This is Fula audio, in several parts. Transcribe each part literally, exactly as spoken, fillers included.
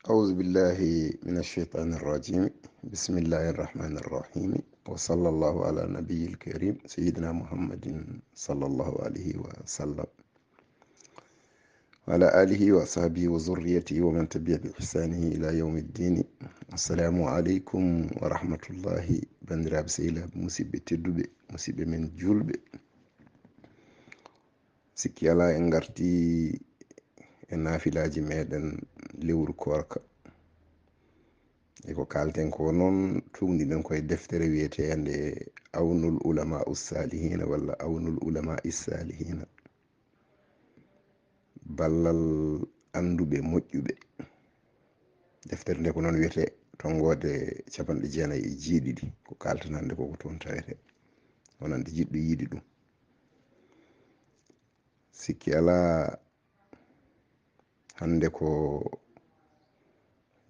أعوذ بالله من الشيطان الرجيم. بسم الله الرحمن الرحيم. وصلى الله على النبي الكريم سيدنا محمد صلى الله عليه وسلم. وعلى آله وصحبه وذريته ومن تبع بإحسانه إلى يوم الدين. السلام عليكم ورحمة الله. Banndiraaɓe sehilaaɓe, musidɓe tedduɓe, musidɓe men juulɓe. Sikki alaa, en ngartii e naafilaaji meɗen lewru koorka. E ko kaalten ko noon, tuugniɗen koye deftere wiyeteende Awnul Ulama Ussalihina walla Awnul Ulama Issalihina. Ballal annduɓe moƴƴuɓe. Deftere nde ko noon wiyetee, tonngoode capanɗe jeenayi e jeeɗiɗi. Ko kaalten hannde ko ko toon tawetee. Wonande jiɗɗo yiide ɗum. Sikki alaa, hannde ko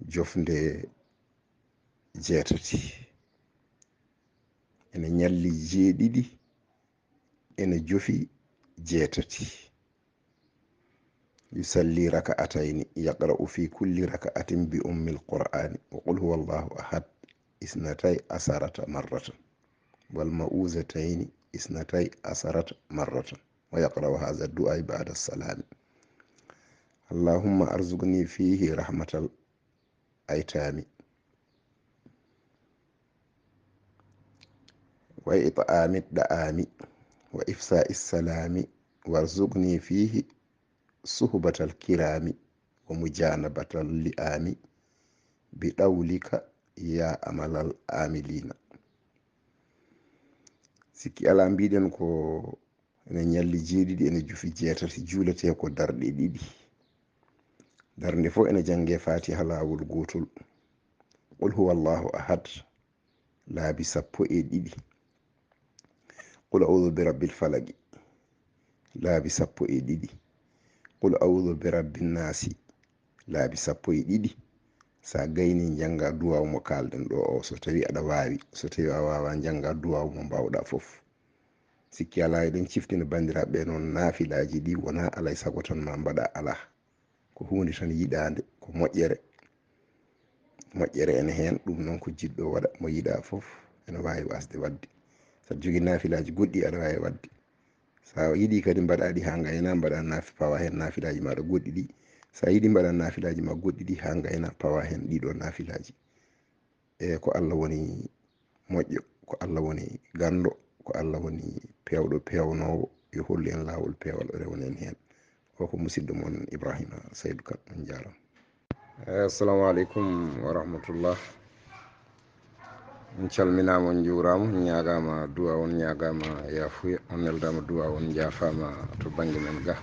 jofnde jeetati. Ene ñalli jeeɗiɗi, ene jofi jeetati. Yusalli raka'atayni, yaqra'u fi kulli raka'atin bi ummil qur'ani wa qul huwa Allahu ahad, isnatay asarata marratan, wal ma'uzatayni isnatay asarata marratan, wa yaqra'u hadha du'a ba'da salami. Allahumma arzuqni fihi rahmatal aytami, wa it'ami da'ami, wa ifsa'i salami, warzuqni fihi suhbatal kirami, wa mujanabatal li'ami, bi dawlika ya amalal amilina. Sikki alaa, mbiɗen ko ene ñalli jeeɗiɗi, ene jufi jeetati, juuletee ko darɗe ɗiɗi. Darnde fof ene jannge Fatiha laawol gootol. Qul huwa Allahu ahad, laabi sappo e ɗiɗi. Qul a'udhu bi rabbil falaqi, laabi sappo e ɗiɗi. Qul a'udhu bi rabbin nasi, laabi sappo e ɗiɗi. So a gaynii, njanngaa duwaaw mo kaalɗen ɗo o, so tawii aɗa waawi. So tawii a waawaa, njanngaa duwaaw mo mbaawɗaa fof. Sikki alaa, eɗen ciftina banndiraaɓe ɓe noon, naafilaaji ɗi wonaa alaa e sago tan ma mbaɗa, alaa. Ko huunde tan yiɗaande, ko moƴƴere. Moƴƴere ene heen, ɗum noon ko jiɗɗo waɗa, mo yiɗaa fof ene waawi waasde waɗde. So aɗa jogii naafilaaji goɗɗi, aɗa waawi waɗde. So a yiɗii kadi mbaɗaa ɗi haa ngaynaa, mbaɗaa naafi-, pawa heen naafilaaji maaɗa goɗɗi ɗi. So a yiɗii mbaɗaa naafilaaji ma goɗɗi ɗi haa ngaynaa, pawa heen ɗiɗo naafilaaji. E ko Allah woni moƴƴo, ko Allah woni ganndo, ko Allah woni peewɗo peewnoowo, yo hollu en laawol peewal, o rewana en heen. O ko musidɗo mon Ibrahima Saydu Kan, on njaaraama. Eh, assalamu aleykum wa rahmatullah. On calminaama, on njuuraama, on ñaagaama du'a, on ñaagaama yaafuya, on neldaama du'a, on njaafaama to bannge men ga.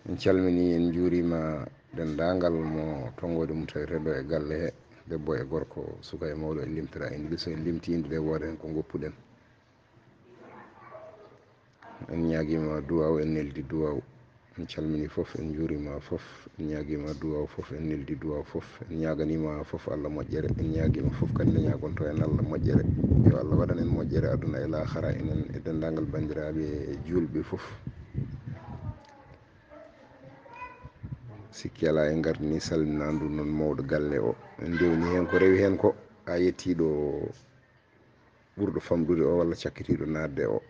En calminii, en njuuriima denndaangal mo tonngoode mum tawetee ɗo e galle he, debbo e gorko, suka e mawɗo, en limtiraa en ɗiɗo. So en limtii innde nde, wooda heen ko ngoppuɗen. En ñaagiima duwaaw, en neldi duwaaw. En calminii fof, en njuuriima fof, en ñaagiima duwaaw fof, en neldi duwaaw fof. En ñaaganiima fof Allah moƴƴere, en ñaagiima fof kadi nde ñaagonto en Allah moƴƴere. Yo Allah waɗan en moƴƴere aduna e laakhara, enen e denndaangal banndiraaɓe juulɓe fof. Sikki alaa, en ngardini salminaandu noon mawɗo galle o. En ndewni heen ko rewi heen ko, haa yettii ɗo ɓurɗo famɗude o walla cakkitiiɗo naatde o.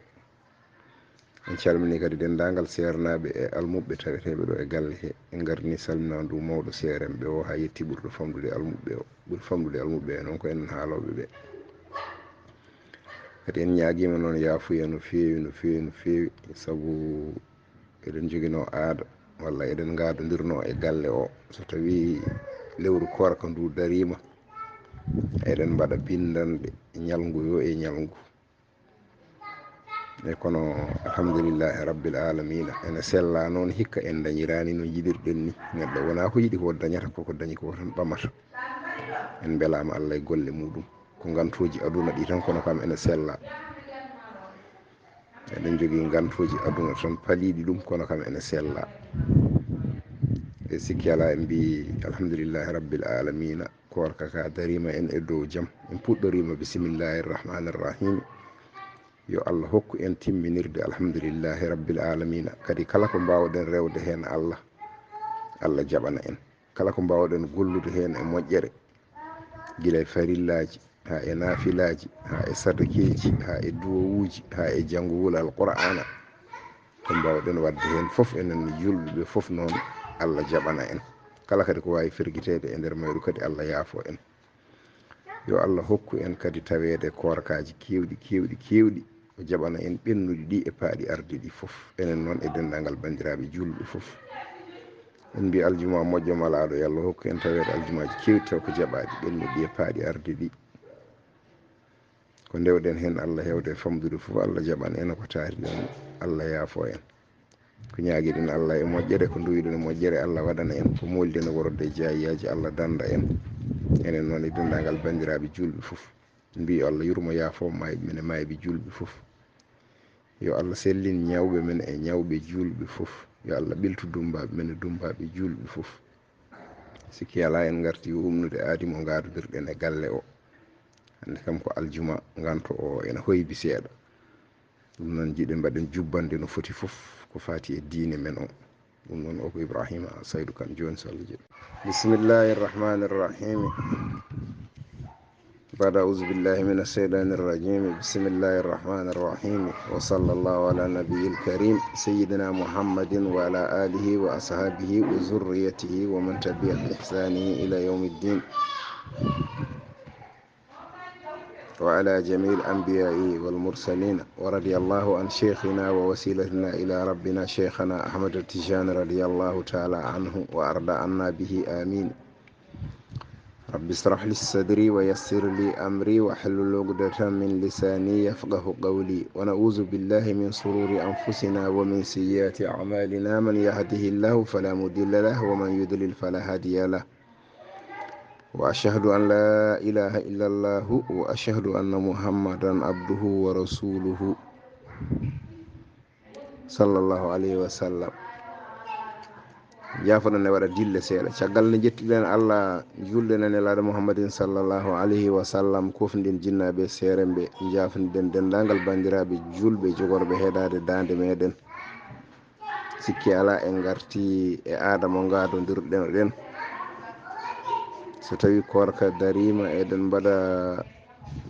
En calminii kadi denndaangal seernaaɓe e almuɓɓe taweteeɓe ɗo e galle he. En ngardini salminaandu mawɗo seerenɓe o haa yettii ɓurɗo famɗude almuɓɓe o. Ɓuri famɗude almuɓɓe ɓe noon ko enen haalooɓe ɓe. Kadi en ñaagiima noon yaafuya no feewi, no feewi, no feewi, sabu eɗen njoginoo aada, walla eɗen ngaadondirnoo e galle o. So tawii lewru koorka ndu dariima, eɗen mbaɗa binndanɗe ñalngu yo e ñalngu. E kono, alhamdulillahi rabbil alamina, ene sella noon hikka en dañiraani no njiɗirɗen ni. Neɗɗo wonaa ko yiɗi ko dañata, koko dañi ko tan ɓamata. En mbelaama Allah e golle muɗum. Ko ngantooji aduna ɗi tan, kono kam ene sella. Eɗen njogii ngantooji aduna tan paliiɗi ɗum, kono kam ene sella. E sikki alaa, en mbii alhamdulillahi rabbil alamina. Koorka ka dariima en e dow jam. En puɗɗoriima bisimillahi rahmani rahimi. Yo Allah hokku en timminirde alhamdulillahi rabbil alamina. Kadi kala ko mbaawɗen rewde heen Allah, Allah jaɓana en. Kala ko mbaawɗen gollude heen e moƴƴere, gila e farillaaji, haa e naafilaaji, haa e sadakeeji, haa e duwawuuji, haa e janngugol Alqur'aana. Ko mbaawɗen waɗde heen fof, enen julɓe ɓe fof noon, Allah jaɓana en. Kala kadi ko waawi fergiteede e nder mayru kadi, Allah yaafo en. Yo Allah hokku en kadi taweede koorkaaji keewɗi, keewɗi, keewɗi. O jaɓana en ɓennuɗi ɗi e paaɗi arde ɗi fof. Enen noon e denndaangal banndiraaɓe juulɓe fof. En mbi aljuma moƴƴo malaaɗo, yo Allah hokku en taweede aljumaaji keewɗi taw ko jaɓaaɗi, ɓennuɗi ɗi e paaɗi arde ɗi. Ko ndewɗen heen Allah heewde e famɗude fof, Allah jaɓan en, ko taariɗen Allah yaafo en. Ko ñaagiɗen Allah e moƴƴere, ko nduwiɗen e moƴƴere, Allah waɗana en, ko mooliɗen e worode e jaayiyaaji, Allah dannda en. Enen noon e denndaangal banndiraaɓe juulɓe fof. En mbi yo Allah yurmo yaafo maayɓe men e maayɓe juulɓe fof. Yo Allah sellin ñawɓe men e ñawɓe juulɓe fof. Yo Allah ɓeltu dummbaaɓe men e dummbaaɓe juulɓe fof. Sikki alaa en ngarti umnude aadi mo ngaadondirɗen e galle o. Hannde kam ko aljuma, nganto o ena hoybi seeɗa. Ɗum noon njiɗen mbaɗen jubbande no foti fof ko faati e diine men o. Ɗum noon o ko Ibrahima Saydu Kan, jooni so Allah jaɓi. Bismillahi rahmani rahimi. بعد أعوذ بالله من الشيطان الرجيم. بسم الله الرحمن الرحيم. وصلى الله على النبي الكريم سيدنا محمد وعلى آله وأصحابه وذريته ومن تبعهم بإحسان إلى يوم الدين. وعلى جميع الأنبياء والمرسلين، ورضي الله عن شيخنا ووسيلتنا إلى ربنا شيخنا أحمد التجاني رضي الله تعالى عنه وأرضى عنا به، آمين. رب اشرح لي صدري ويسر لي أمري واحلل عقدة من لساني يفقه قولي. ونعوذ بالله من شرور أنفسنا ومن سيئات أعمالنا. من يهده الله فلا مضل له ومن يضلل فلا هادي له. وأشهد أن لا إله إلا الله وأشهد أن محمدا عبده ورسوله. Sallallahu alayhi wa sallam. Njaafoɗen e waɗa dille seeɗa. Caggal nde njettuɗen Allah, njuulɗen e Nelaaɗo Muhammadin sallallahu alayhi wa sallam, kofnɗen jinnaaɓe seeremɓe, njaafniɗen denndaangal banndiraaɓe juulɓe jogorɓe heɗaade daande meɗen. Sikki alaa en ngarti e aada mo ngaadondirɗen ɗen. So tawii koorka dariima, eɗen mbaɗa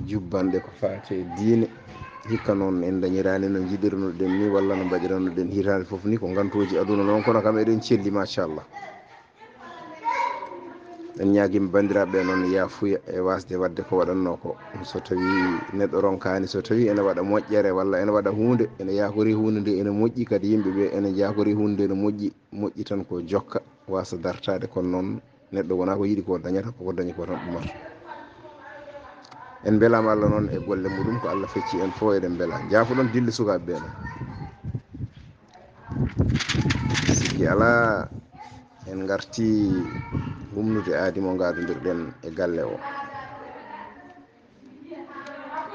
jubbanɗe ko faati e diine. Hikka noon en ndañiraani no njiɗirnoɗen ni, walla no mbaɗiranoɗen hitaande fof ni, ko ngantooji aduna noon, kono kam eɗen celli, machallah. En ñaagima banndiraaɓe noon yaafuya e waasde waɗde ko waɗannoo ko. So tawii neɗɗo ronkaani, so tawii ene waɗa moƴƴere walla ene waɗa huunde, ene yaakori huunde nde ene moƴƴi, kadi yimɓe ɓe ene njaakori huunde nde ene moƴƴi, moƴƴi tan ko jokka, waasa dartaade, kono noon neɗɗo wonaa ko yiɗi ko dañata, koko dañi ko tan ɗumata. En mbelaama Allah noon e golle muɗum, ko Allah fecci en fof eɗen mbela. Njaafoɗon dille sukaaɓe ɓe noon. Sikki alaa, en ngarti umnude aadi mo ngaadondirɗen e galle o.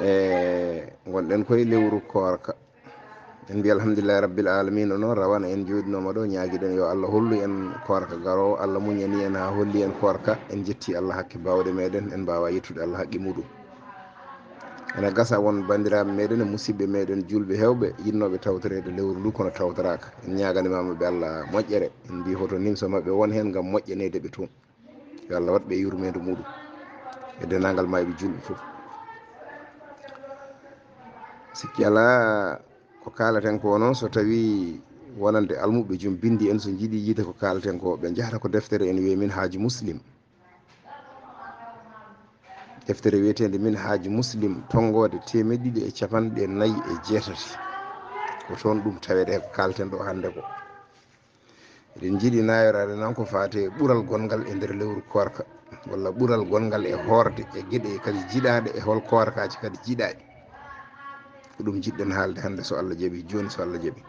E ngonɗen koye lewru koorka. En mbi alhamdulillahi rabbil alamina noon, rawane en jooɗinooma ɗo, ñaagiɗen yo Allah hollu en koorka garoowo, Allah muñani en haa holli en koorka. En njetti Allah hakke baawɗe meɗen, en mbaawa yettude Allah haqqe muɗum. Ene gasa won banndiraaɓe meɗen e musidɓe meɗen juulɓe heewɓe yiɗnooɓe tawtoreede lewru ndu kono tawtoraaka. En ñaaganimaama ɓe Allah moƴƴere. En mbi hoto nimsa maɓɓe won heen ngam moƴƴaneede ɓe toon. Yo Allah waɗ ɓe yurmeende muɗum e denndaangal maayɓe juulɓe fof. Sikki alaa, ko kaalaten ko noon, so tawii wonande almuɓɓe joom binndi en, so njiɗi yiide ko kaalaten ko, ɓe njahata ko deftere en wiyee Minhaaju Muslim. Deftere wiyeteende Minhaaju Muslim, tonngoode teemeɗɗe ɗiɗi e capanɗe nayi e jeetati. Ko toon ɗum tawetee ko kaalten ɗo hannde ko. Eɗen njiɗi nayoraade noon ko faati e ɓural gonngal e nder lewru koorka, walla ɓural gonngal e hoorde e geɗe kadi jiɗaaɗe e hol koorkaaji kadi jiɗaaɗi. Ko ɗum njiɗɗen haalde hannde so Allah jaɓi, jooni so Allah jaɓi.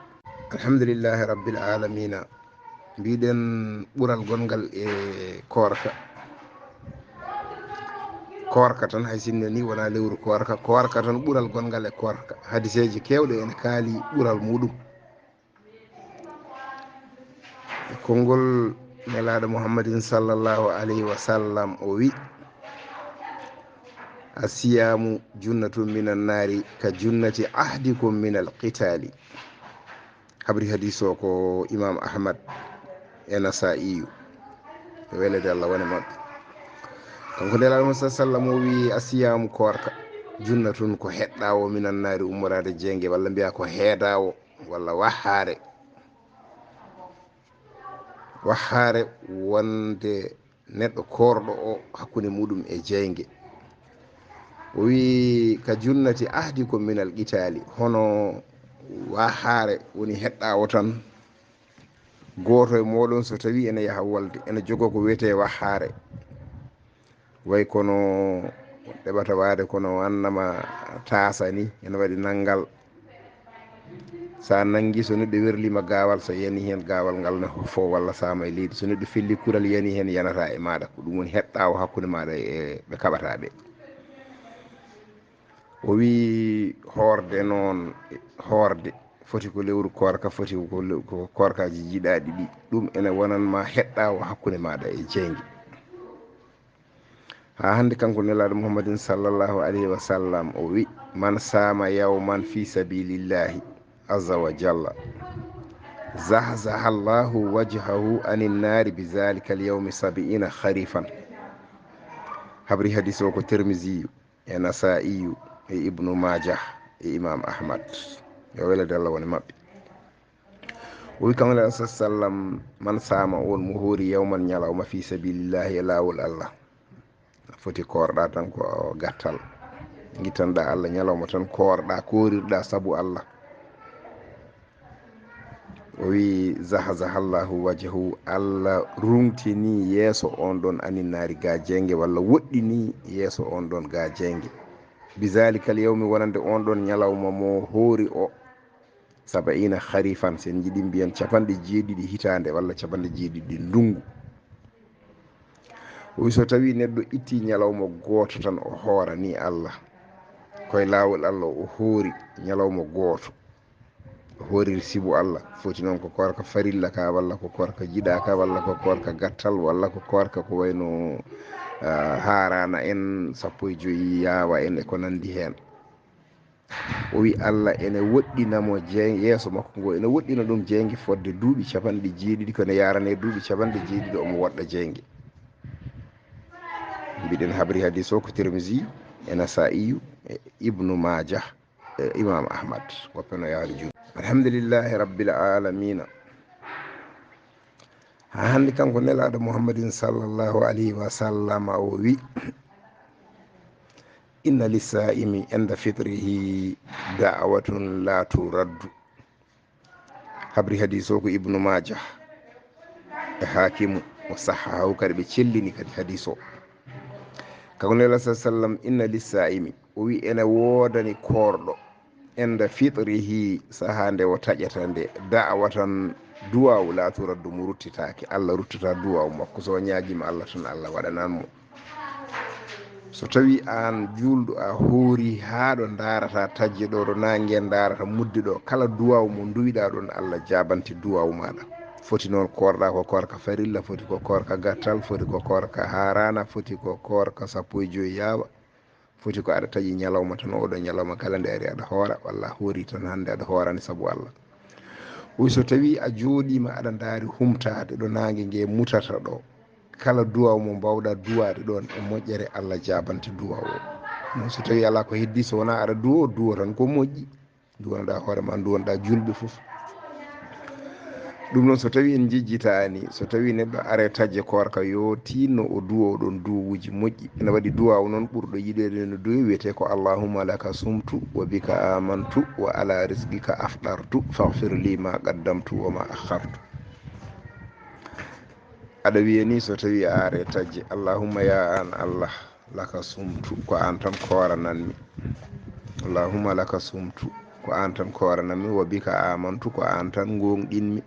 Alhamdulillahi rabbil alamina. Mbiɗen ɓural gonngal e koorka. Koorka tan, hay sinno ni wonaa lewru koorka, koorka tan ɓural gonngal e koorka. Hadiseeji keewɗe ene kaali ɓural muɗum. E konngol Nelaaɗo Muhammadin sallallahu alayhi wa sallam, o wi: "Asiyamu junnatun minan naari ka junnati ahdikum minal qitaali." Habri hadiis o ko Imam Ahmad e Nasaa'iyu. Welede Allah wone maɓɓe. Kanko Nelaaɗo Muhammad sallallahu alaihi wasallam o wi: "Asiyaamu, koorka, junnatun, ko heɗɗaawo, minan naari, ummoraade jeynge, walla mbiya ko heedaawo, walla wahaare." Wahaare wonde neɗɗo koorɗo o hakkunde muɗum e jeynge. O wi: "Ka junnati ahdikum minal qitaali." Hono wahaare woni heɗɗaawo tan. Gooto e mooɗon, so tawii ene yaha wolde, ene jogoo ko wiyetee wahaare, way kono ɗeɓata waade kono annama taasa ni, ene waɗi nanngal. So a nanngi, so neɗɗo werliima gaawal, so yani heen gaawal ngal ne hofoo walla saama e leydi. So neɗɗo felli kural yani heen, yanata e maaɗa. Ko ɗum woni heɗɗaawo hakkunde maaɗa e ɓe kaɓataa ɓe. O wi: "Hoorde noon, hoorde foti ko lewru koorka, foti ko le-, ko koorkaaji jiiɗaaɗi ɗi. Ɗum ene wonan ma heɗɗaawo hakkunde maaɗa e jeynge." Haa hannde kanko Nelaaɗo Muhammadin sallallahu alayhi wa sallam o wi: "Man saama yawman fi sabilillahi azza wa jalla, zahzaha Allahu wajhahu anin naari bi zalika al yawmi sab'ina kharifan." Habri hadis o ko Tirmiziyu e Nasaa'iyu e Ibnu Maajah e Imaam Ahmad, yo welede Allah wone maɓɓe. O wi kanko Nelaaɗo sallam: "Man saama, on mo hoori, yawman, ñalawma, fi sabilillahi, e laawol Allah." A foti koorɗa tan ko gattal. Ngittanɗa Allah ñalawma tan, koorɗa, koorirɗa sabu Allah. O wi: "Zahzaha Allahu wajhahu, Allah ruŋtini yeeso on ɗon anin naari ga jeynge, walla woɗɗini yeeso on ɗon ga jeynge. Bi zalikal yawmi, wonande on ɗon ñalawma mo hoori o, sab'ina kharifan, sen njiɗi mbiyen capanɗe jeeɗiɗi hitaande, walla capanɗe jeeɗiɗi ndunngu." O wi: "So tawii neɗɗo itti ñalawma gooto tan o hoorani Allah, koye laawol Allah o hoori ñalawma gooto, o hooriri sibu Allah, foti noon ko koorka farilla ka, walla ko koorka jiiɗa ka, walla ko koorka gattal, walla ko koorka ko wayno, ah, haarana en, sappo e joyi yaawa en e ko nanndi heen." O wi Allah ene woɗɗina mo jey-, yeeso makko ngo, ene woɗɗina ɗum jeynge fodde duuɓi capanɗe jeeɗiɗi, ko ene yaarane duuɓi capanɗe jeeɗiɗi omo woɗɗa jeynge. Mbiɗen habri hadis o ko Tirmizi e Nasaa'iyu e Ibnu Maajah e Imaam Ahmad, woppe no yaari juuɗe. Alhamdulillahi Rabbil Aalamiina. Haa hannde kanko Nelaaɗo Muhammadin sallallahu alayhi wa sallam o wi: "Inna lissaa'imi inda fitrihi da'watun la turaddu." Habri hadis o ko Ibnu Maajah e Haakimu, o sahhahahu kadi, ɓe cellini kadi hadis o. Kanko Nelaaɗo sallallahu alayhi wa sallam, "Inna lissaa'imi," o wi, "ene woodani koorɗo, inda fitrihi, sahaa nde o taƴata nde, da'watan, duwaawu, la turaddu, mo ruttitaake. Allah ruttata duwaawu makko. So o ñaagiima Allah tan, Allah waɗanan mo." So tawii aan juulɗo a hoori haa ɗo ndaarata taƴre ɗo, ɗo naange ndaarata mudde ɗo, kala duwaawu mo nduwiɗaa ɗon, Allah jaabante duwaawu maaɗa. Foti noon koorɗa ko koorka farilla, foti ko koorka gattal, foti ko koorka haarana, foti ko koorka sappo e joyi yaawa. Foti ko aɗa taƴi ñalawma tan, oɗo ñalawma kala nde ari aɗa hoora, walla a hoori tan hannde aɗa hoorani sabu Allah. O wi so tawii a jooɗiima aɗa ndaari humtaade ɗo naange nge mutata ɗo, kala duwaaw mo mbaawɗa duwaade ɗoon e moƴƴere, Allah jaabante duwaaw o. Noon so tawii alaa ko heddii, so wonaa aɗa duwoo, duwoo tan ko moƴƴi. Nduwanoɗaa hoore ma, nduwanoɗaa juulɓe fof. Ɗum noon, so tawii en njejjitaani, so tawii neɗɗo are taƴe koorka, yo tiinno o duwoo ɗoon duwawuuji moƴƴi. Ina waɗi duwaaw noon ɓurɗo yiɗeede no duwee, wiyetee ko: "Allahumma laka sumtu, wa bika amantu, wa ala rizqika afɗartu, faghfir li ma qaddamtu wa ma akhartu." Aɗa wiya ni, so tawii a are taƴe: "Allahumma, ya aan Allah, laka sumtu, ko aan tan koorananmi. Allahumma laka sumtu, ko aan tan koorananmi, wa bika amantu, ko aan tan ngoongɗinmi.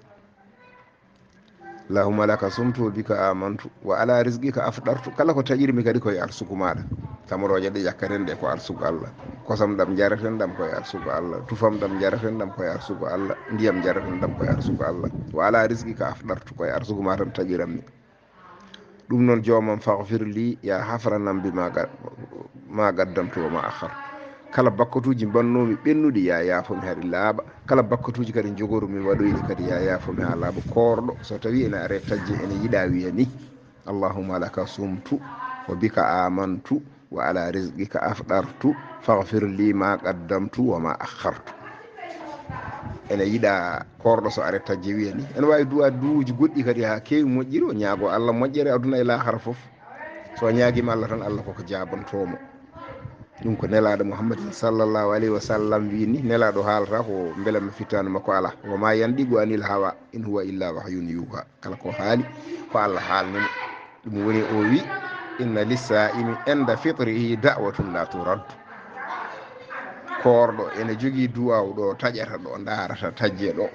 Allahumma laka sumtu, wa bika amantu, wa ala rizqika afɗartu." Kala ko taƴirmi kadi ko e arsuku maaɗa. Tamorooje ɗe ƴakkaten ɗe ko arsuku Allah. Kosam ɗam njareten ɗam ko e arsuku Allah. Tufam ɗam njareten ɗam ko e arsuku Allah. Ndiyam njareten ɗam ko e arsuku Allah. Wa ala rizqika afɗartu, ko e arsuku ma tan taƴiranmi. Ɗum noon, joomam, faghfir li, ya hafranam bi ma ga-, ma qaddamtu wa ma akhar. Kala bakkatuuji mbannoomi ɓennuɗi, ya yaafo mi haa ɗi laaɓa. Kala bakkatuuji kadi njogorumi waɗoyɗi kadi, ya yaafo mi haa laaɓa. Koorɗo, so tawii ene are taƴe, ene yiɗa wiya ni, اللهم لك صمت وبك آمنت وعلى رزقك أفطرت فاغفر لي ما قدمت وما أخرت. Ene yiɗa koorɗo so are tajje wiya ni. Ene waawi duwa duwuuji goɗɗi kadi haa keewi moƴƴiri, o ñaago Allah moƴƴere aduna e laahara fof. So o ñaagiima Allah tan, Allah koko jaabanto mo. Ɗum ko Nelaaɗo Muhammadin sallallahu alayhi wa sallam wi ni, Nelaaɗo haalata ko mbela ma fittaandu makko alaa. وما ينطق عن الهوى إن هو إلا وحي يوحى. Kala ko haali, ko Allah haalni mo. Ɗum woni o wi, إن للصائم عند فطره دعوة لا ترد. Koorɗo ene jogii duwaaw ɗo taƴata, ɗo ndaarata tajje ɗo.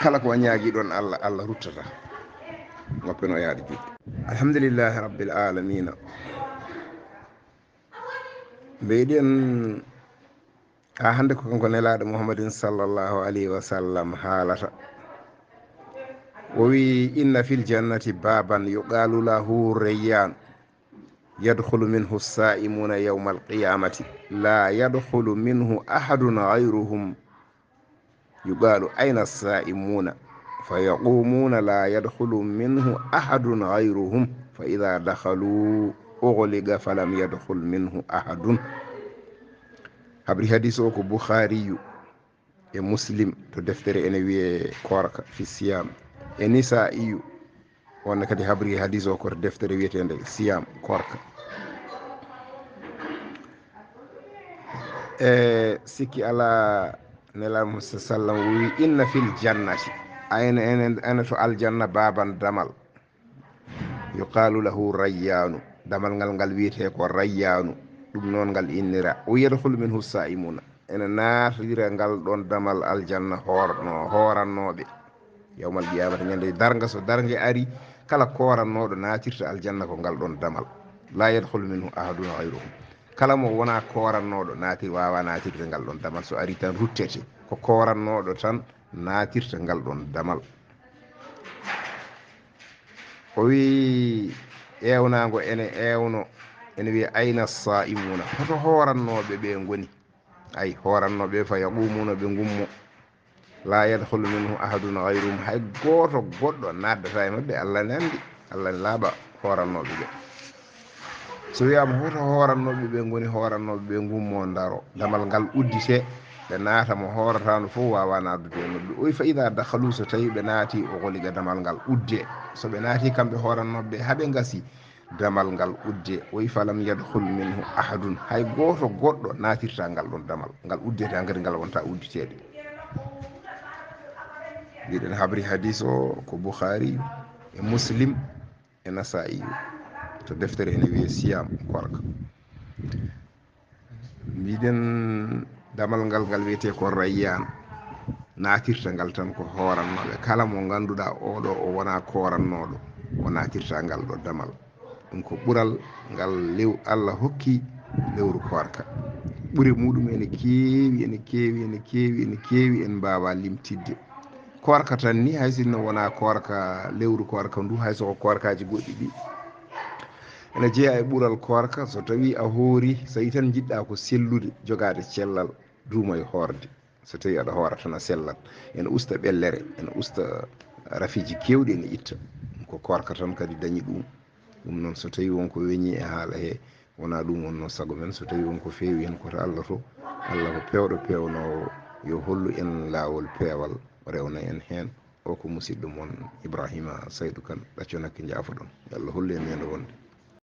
Kala ko ñaagi ɗon Allah, Allah ruttata. Ngoppe no yaade juuɗe. Alhamdulillahi Rabbil Alamina. Mbeɗen haa hannde ko kanko Nelaaɗo Muhammadin sallallahu alayhi wa sallam haalata. O wi, إن في الجنة بابا يقال له الريان يدخل منه الصائمون يوم القيامة لا يدخل منه أحد غيرهم. يقال أين الصائمون؟ فيقومون لا يدخل منه أحد غيرهم، فإذا دخلوا أغلق فلم يدخل منه أحد. Habri hadis o ko Bukhariyu e Muslim to deftere ene wiye Koorka fi Siyam, e Nisa'iyu. Wonde kadi habri hadis o ko deftere wiyeteende Siyam, Koorka. E sikki alaa, Nelaaɗo Muhammad sallallahu alaihi wasallam wi, إن في الجنة, ayna ene, ene to aljanna baban damal, يقال له الريان, damal ngal ngal wiyetee ko Rayyaanu, ɗum noon ngal innira, ويدخل منه الصائمون, ene naatira ngal ɗon damal aljanna hoorno, hoorannooɓe. Yawmal qiyaamata, ñande darnga, so darnge ari, kala koorannooɗo naatirta aljanna ko ngal ɗon damal. لا يدخل منه أحد غيرهم. Kala mo wonaa koorannooɗo naati, waawaa naatirde ngal ɗon damal. So ari tan ruttete. Ko koorannooɗo tan naatirta ngal ɗon damal. O wi, eewnaango ene eewno, ene wiya, أين الصائمون? Hoto hoorannooɓe ɓe ngoni? Ay, hoorannooɓe, فيقومون, ɓe ngummo. لا يدخل منه أحد غيرهم, hay gooto goɗɗo naatdataa e maɓɓe, Allah ne anndi, Allah ne laaɓa hoorannooɓe ɓe. So wiyaama hoto hoorannooɓe ɓe ngoni, hoorannooɓe ɓe ngummo ndaro, damal ngal udditee, ɓe naata, mo hoorataano fof waawaa naatdude e maɓɓe. O wi, فإذا دخلوا, so tawii ɓe naatii, أغلق, damal ngal uddee. So ɓe naatii kamɓe hoorannooɓe ɓe, haa ɓe ngasii, damal ngal uddee. O wi, فلم يدخل منه أحد, hay gooto goɗɗo naatirtaa ngal ɗon damal. Ngal uddete hankadi, ngal wontaa udditeede. Mbiɗen habri hadis o ko Bukhari e Muslim e Nasa'i to deftere ene wiye Siyam, Koorka. Mbiɗen damal ngal, ngal wiyetee ko Rayyan, naatirta ngal tan ko hoorannooɓe. Kala mo ngannduɗaa oɗo o wonaa koorannooɗo, o naatirta ngal ɗo damal. Ɗum ko ɓural ngal lew-, Allah hokki lewru Koorka. Ɓure muɗum ene keewi, ene keewi, ene keewi, ene keewi, en mbaawaa limtidde. Koorka tan ni, hay sinno wonaa koorka, lewru Koorka ndu, hay so ko koorkaaji goɗɗi ɗi, ene jeyaa e ɓural Koorka. So tawii a hoori, so tawii tan njiɗɗaa ko sellude, jogaade cellal, duuma e hoorde. So tawii aɗa hoora tan a sellat, ene usta ɓellere, ene usta rafiiji keewɗi, ene itta. Ko Koorka tan kadi dañi ɗum. Ɗum noon, so tawii won ko weñii e haala he, wonaa ɗum wonnoo sago men. So tawii won ko feewi heen, ko to Allah to. Allah ko peewɗo peewnoowo, yo hollu en laawol peewal, o rewna en heen. O ko musidɗo mon Ibrahima Saydu Kan, ɗacco nakke njaafoɗon. Yo Allah hollu en ñande wonde.